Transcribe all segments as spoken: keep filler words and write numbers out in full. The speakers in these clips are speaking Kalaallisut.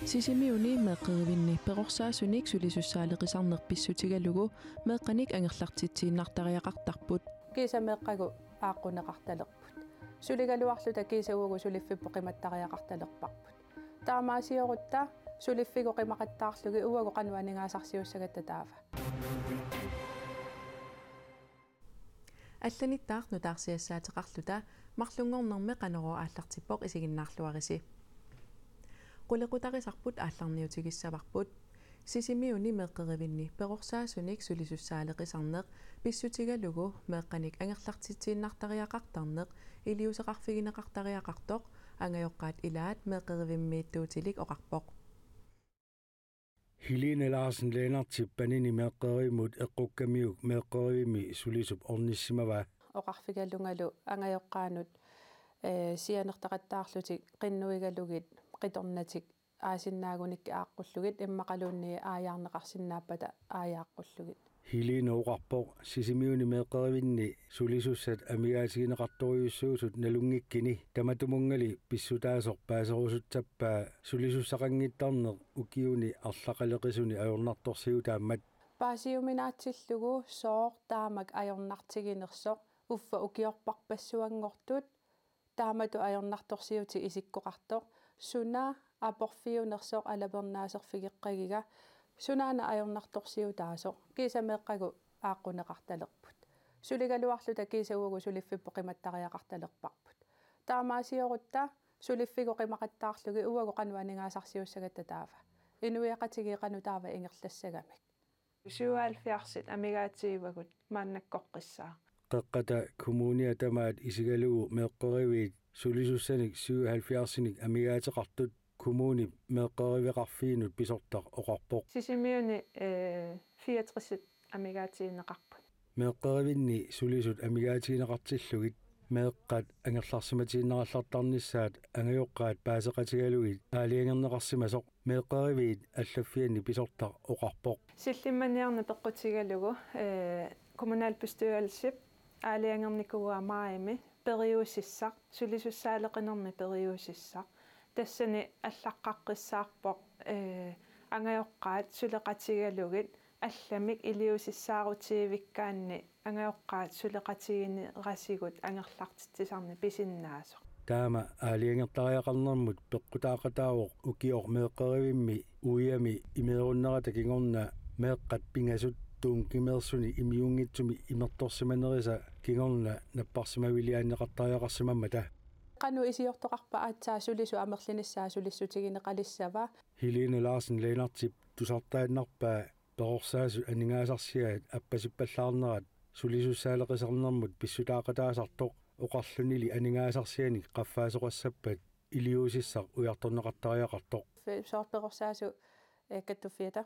Sisimiuni meeqqerivinni perorsaasunit sulisussaaleqisarneq pissutigalugu meeqqanik angerlartitsiinnartariaqartarput. Kiisa meeqqagut aaqquneqartalerput. Suligaluarluta kiisa uagut suliffipput qimattariaqartalerparput. Taamaasiorutta suliffigut qimaqattaarlugit uagut qanoq aningaasarsiussagatta taava. Allanittaaq nutaarsiassaateqarluta marlunngornermi Qanorooq aallartippoq, isiginnaarluarisi. Qulequtarisarput aallarniutigissavarput. Sisimiuni meeqqerivinni perorsaasunit sulisussaaleqisarneq pissutigalugu meeqqanik angerlartitsiinnartariaqartarneq iliuuseqarfigineqartariaqartoq angajoqqaat ilaat meeqqerivimmiittuutilik oqarpoq. Helene Larsen Lennartip panini meeqqerivimut eqqukkamiuk meeqqerivimmi sulisup ornissimavaa. Oqarfigalungalu angajoqqaanut, ee, sianertaqattaarlutik qinnuigalugit qitornatik aasinnaagunik aaqqullugit immaqaluunniit aajaarneqarsinnaappata aajaaqqullugit. Helene oqarpoq Sisimiuni meeqqerivinni sulisussat amigaatigineqartorujussuusut nalunngikkini tamatumunngali pissutaasoq paaserusutsappaa sulisussaqanngittarneq ukiuni arlaqaleqisuni ajornartorsiutaammat. Paasiuminaatsillugu sooq taamak ajornartiginersoq uffa ukiorparpassuanngortut taamatut ajornartorsiutit isikkoqartoq, suna aporfiunersoq alapernaaserfigeqqagiga, sunaana ajornartorsiutaasoq, kiisa meeqqagut aaqquneqartalerput. Suligaluarluta kiisa uagut suliffipput qimattariaqartalerparput. Taamaasiorutta suliffigut qimaqattaarlugit uagut qanoq aningaasarsiussagatta taava. Inuiaqatigiit qanoq taava ingerlassagamik. Syvoghalvfjerdsit amigaatigivagut maannakkoqqissaaq. Qeqqata Kommunia tamaat isigalugu meeqqeriviit sulisussanik syvoghalvfjerdsinik amigaateqartut kommunip meeqqeriveqarfiinut pisortaq oqarpoq. Sisimiuni, ee, fireogtresit amigaatigineqarput. Meeqqerivinni sulisut amigaatigineqartillugit meeqqat angerlarsimatiinnarallartarnissaat angajoqqaat paaseqatigalugit aalajangerneqarsimasoq meeqqeriviit allaffianni pisortaq oqarpoq. Sillimmaniarneq peqqutigalugu, ee, kommunalbestyrelsip aalajangernikuuaa maajimi periusissaq, sulisussaaleqinermi periusissaq. Tassani allaqqaqqissaarpoq, ee, angajoqqaat suleqatigalugit allamik iliuusissaarutigivikkaanni angajoqqaat suleqatiginerisigut angerlartitsisarneq pisinnaasoq. Taama aalajangertariaqarnermut peqqutaaqataavoq ukioq meeqqerivimmi uiami imeerunnerata kingorna meeqqat pingasut tuunkimeersuni imiunngitsumi imertorsimanerisa kingorna napparsimaviliaanneqartariaqarsimammata. Qanoq iliortoqarpa aatsaat sulisut amerlinissaat sulissutigineqalissava? Helene Larsen Lennartip tusartaannarpaa perorsaasut aningaasarsiaat appasippallaarnerat sulisussaaleqisarnermut pissutaaqataasartoq oqarlunili aningaasarsianik qaffaasoqassappat iliuusissaq ujartorneqartariaqartoq. Soorlu perorsaasut, ee, kattuffiata.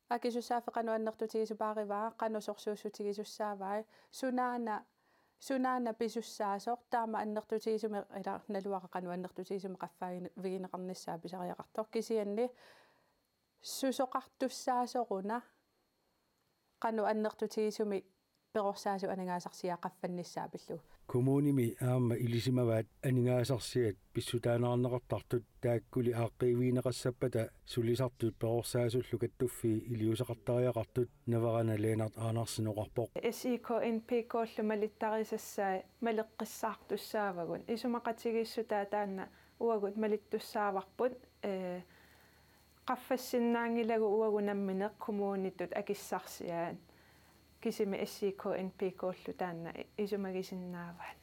Akisussaaffik qanoq annertutigisuppaarivaa, qanoq sorsuussutigisussaavai, sunaana, sunaana pisussaasoq, taama annertutigisumik, ila naluara qanoq annertutigisumik qaffaavigineqarnissaa pisariaqartoq, kisianni susoqartussaasoruna qanoq annertutigisumik perorsaasut aningaasarsiaat qaffannissaa pillugu. Kommunimi aamma ilisimavaat aningaasarsiat pissutaaneqartartut, taakkuli aaqqiivigineqassappata sulisartut perorsaasullu kattuffii iliuuseqartariaqartut, Navarana Lennart Andersen oqarpoq. S I K N P K-llu malittarisassai maleqqissaartussaavagut. Isumaqatigiissutaa taanna uagut malittussaavarput, ee, qaffassinnaanngilagut uagut nammineq kommunitut akissarsiaat, kisimi S I K N P K-llu taanna isumagisinnaavaat.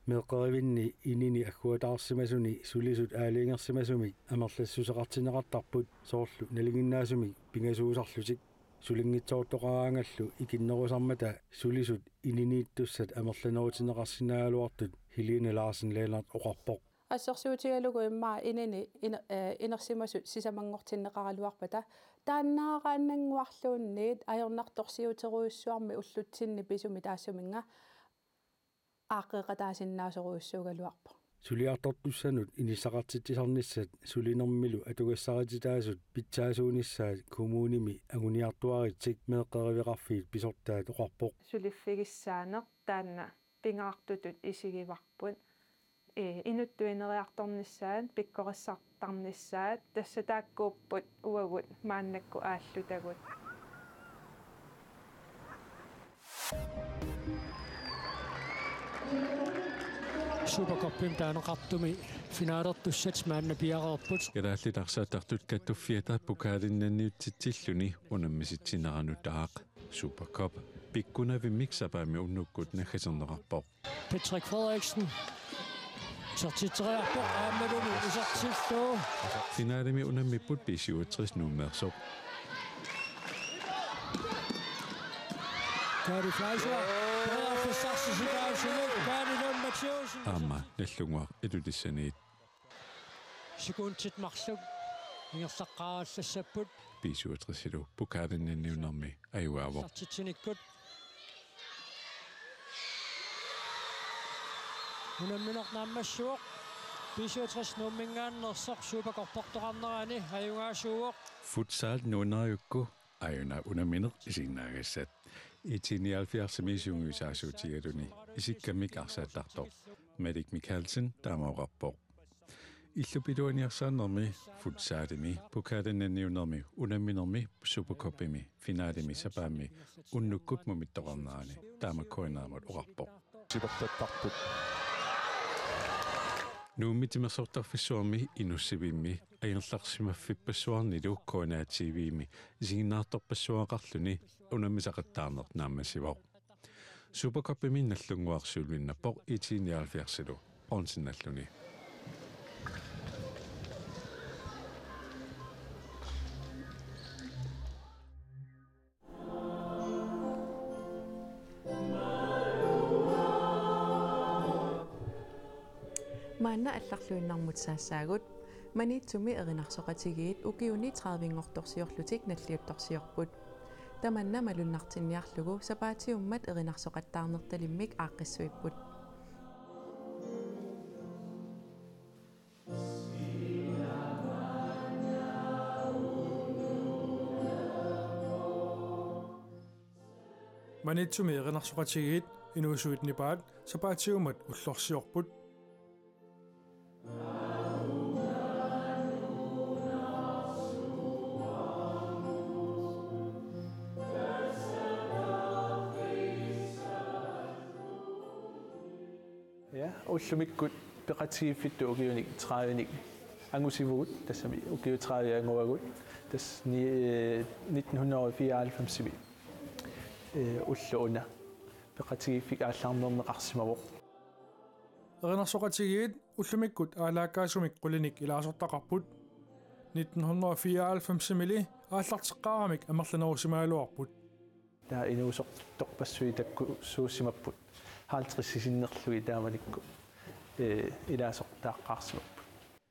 Meeqqerivinni inini agguataarsimasuni sulisut aalajangersimasumik amerlassuseqartinneqartarput, soorlu nalinginnaasumik pingasuusarlutik. Sulinngitsoortoqaraangallu ikinnerusarmata sulisut ininiittussat amerlanerutinneqarsinnaagaluartut, Helene Larsen Lennart oqarpoq. Assersuutigalugu immaqa inini iner-, ee, inersimasut sisamanngortinneqaraluarpata, taannaaraannannguarluunniit ajornartorsiuterujussuarmik ullutsinni pisumi taassuminnga aaqqeqataasinnaasorujussuugaluarpoq. Suliartortussanut inissaqartitsisarnissat sulinermilu atugassarititaasut pitsaasuunissaat kommunimi anguniartuaritsik meeqqeriveqarfiit pisortaat oqarpoq. Suliffigissaaneq taanna pingaartutut isigivarput. ee, inuttut ineriartornissaat, pikkorissartarnissaat, tassa taakkuupput uagut maannakkut aallutagut. Supercuppimi taaneqartumi finalertussat maanna piareerput. Kalaallit arsaattartut Kattuffiata pokaalinnanniutsitsilluni unammisitsinera nutaaq. Supercup pikkunavimmik sapaammi unnukkut naggaserneqarpoq. Patrick Frederiksen. Isertitseriarpoq aammalumi isertillugu. Finalemi unammipput B syvogtres Nuummeersoq. Kaali Fleischer. Periarfissarsisikaasunut Kaali Lund Mathiassen. Aamma Nagdlunguaq Ilulissaniit. Sekundit marluk ingerlaqqaarallassapput. B syvogtresilu pokaalinnanniunnermi ajugaavoq. Isertitsinikkut. Unammineq naammassivoq. B syvogtres Nuumminngaanneersoq Supercuppertoqarnerani ajugaasuuvoq. Futsal nuunnerujukku aajuna unammineq isiginnaagassat. I T nioghalvfjerdsimi sungiusaasuutigaluni isikkamik arsaattartoq Malik Mikaelsen taama oqarpoq. Illup iluaniarsaannermi futsalimi pokaalinnanniunnermi unamminermi Supercuppimi finalimi sapaammi unnukkut mumittoqarnerani taama K N R-imut oqarpoq. Sipertattarput. Nuummi timersortarfissuarmi Inussivimmi angerlarsimaffippassuarnilu K N R T V-mi isiginnaartorpassuaqarluni unammisaqattaarneq naammassivoq. Supercuppimi Nagdlunguaq sølvinnappoq I T nioghalvfjerdsilu bronzennalluni. Maanna allarluinnarmut saassaagut. Maniitsumi erinarsoqatigiit ukiuni tredivinngortorsiorlutik nalliuttorsiorput. Tamanna malunnartinniarlugu sapaatiummat erinarsoqattaarnertalimmik aaqqissuipput. Maniitsumi erinarsoqatigiit inuusuit nipaat sapaatiummat ullorsiorput. Ja, ullumikkut peqatigiiffittut ukiunik tredivenik angusivugut, tassami ukiut tredive anguagut, tassa ni-, eh, nitten hundrede og fireoghalvfemsimi, eh, ulloq una peqatigiiffik aallarnerneqarsimavoq. Erinarsoqatigiit ullumikkut aalaakkaasumik qulinik ilaasortaqarput. Nitten hundrede og fireoghalvfemsimili aallarteqqaaramik amerlanerusimagaluarput. Taava inuusortorpassuit takkussuussimapput halvtredsit sinnerlugit taamanikkut, ee, ilaasortaaqqaarsimapput.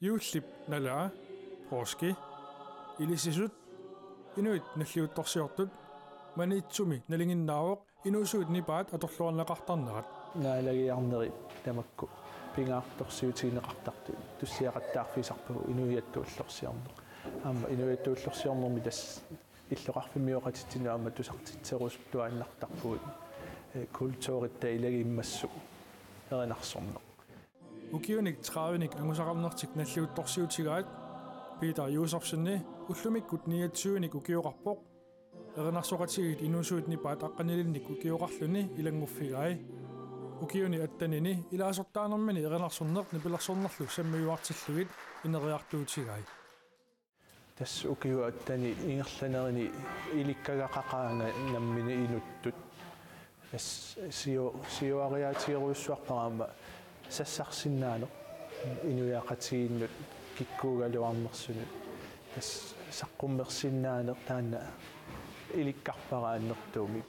Juullip nalaa, påske, ilisimasut, inuit nalliuttorsiortut, Maniitsumi nalinginnaavoq inuusuit nipaat atorluarneqartarnerat. Naalagiarneri tamakku pingaartorsiutigineqartartut tussiaqattaarfigisarpagut inuiattut ullorsiorneq. Aamma inuiattut ullorsiornermi tassa illoqarfimmioqatitsinnut aamma tusartitserusuttuaannartarpugut, eh, kulturitta ilagimmassuk erinarsorneq. Ukiunik tredivenik angusaqarnertik nalliuttorsiutigaat Peter Josefseni ullumikkut niogtyvenik ukioqarpoq. Erinarsoqatigiit inuusuit nipaat aqqanilinnik ukioqarluni ilannguffigai. Ukiuni attenini ilaasortaanermini erinarsorneq nipilersornerlu sammiuartillugit ineriartuutigai. Tassa ukiup attani ingerlanerani ilikkagaqaqaanga nammineq inuttut. Tassa siu-, siuariaatigerujussuarpara aamma sassarsinnaaneq inuiaqatigiinnut kikkuugaluarnersunut. Tassa saqqummersinnaaneq taanna ilikkarpara annertuumik.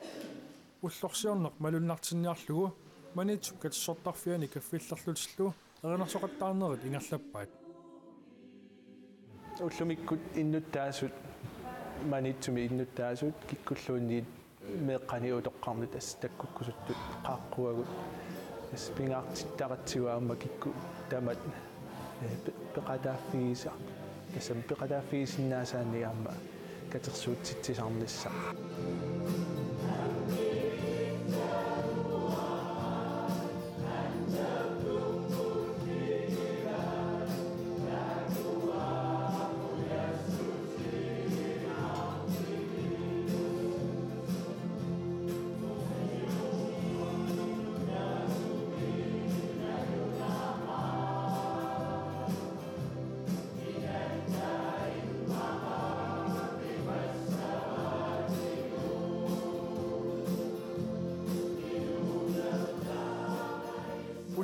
Ullorsiorneq malunnartinniarlugu Maniitsup katersortarfiani kaffillerlutillu erinarsoqattaarnerit ingerlappaat. Ullumikkut innuttaasut, Maniitsumi innuttaasut, kikkulluunniit meeqqanik utoqqarnut tassa takkukkusuttut qaaqquagut. Tassa pingaartittaratsigu aamma kikkut tamat, eh, pe-, peqataaffigisa-, tassami peqataaffigisinnaasaannik aamma katersuutsitsisarnissaq.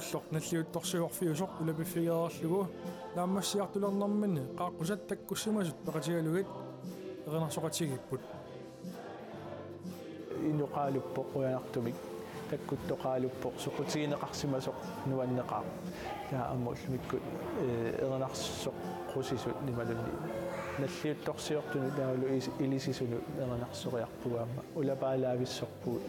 Illoq nalliuttorsiorfiusoq ulapiffigereerlugu naammassiartulernerminni qaaqqusat takkussimasut peqatigalugit erinarsoqatigiipput. Inuk oqaluppoq qujanartumik, takkuttoq oqaluppoq soqutigineqarsimasoq nuanneqaaq. Taava aamma ullumikkut, eh, erinarsoqqusisunut imaluunniit nalliuttorsiortunut taavalu is-, ilisisunut erinarsoriarpugut aamma. Ulapaalaavissorpugut.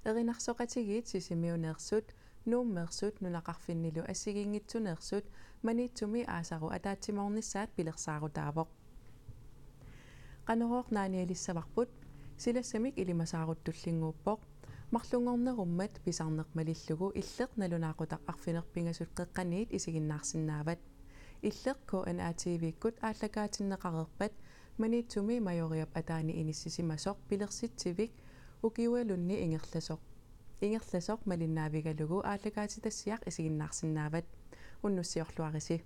Erinarsoqatigiit Sisimiuneersut, Nuummeersut nunaqarfinnilu assigiinngitsuneersut Maniitsumi aasaru ataatsimoornissaat pilersaarutaavoq. Qanorooq naanialissavarput, silassamik ilimasaarut tullinnguuppoq. Marlunngornerummat pisarneq malillugu Illeq nalunaaqutaq arfineq-pingasut qeqqaniit isiginnaarsinnaavat. Illeq K N A T V-kkut aallakaatinneqareerpat Maniitsumi Majoriap ataani inissisimasoq pilersitsivik ukiualunni ingerlasoq, ingerlasoq malinnaavigalugu aallakaatitassiaq isiginnaarsinnaavat. Unnussiorluarisi.